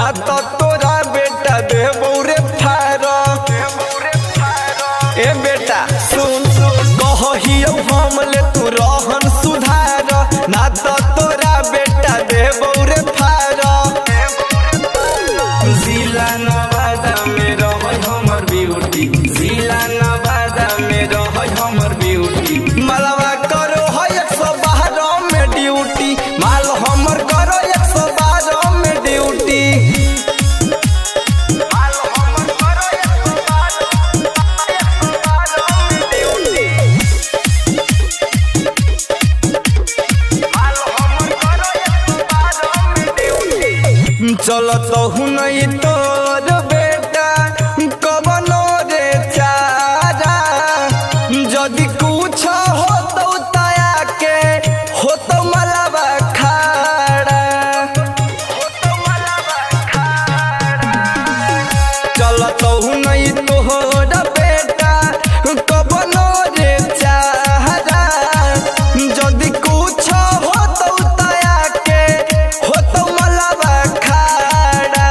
ना तो तोरा बेटा देबौ रे फार। ए बेटा सुन, कहियो हम ले तू रहन सुधार, ना तो तोरा बेटा देबौ रे फार। जिला नवादा में रहै हमर ब्यूटी, जिला नवादा में रहै हमर ब्यूटी। मलवा करो है 112 में ड्यूटी, माल हमर करो 112 में ड्यूटी। माल हमर करो 112 में ड्यूटी। माल हमर करो 112 में ड्यूटी। चलत नहीं तोर बेटा कबनो रे चारा, जदि कुछ हो तो तया के हो तो मलबा खाड़ा। चलत नहीं तोहर बेटा कबनो रे चारा, जदि कुछ हो तो तया के हो तो मलबा खाड़ा।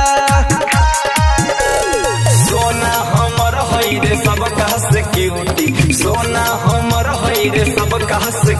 सोना हमर है रे सब कहा से क्यूटी, सोना हमर है रे सब कहा से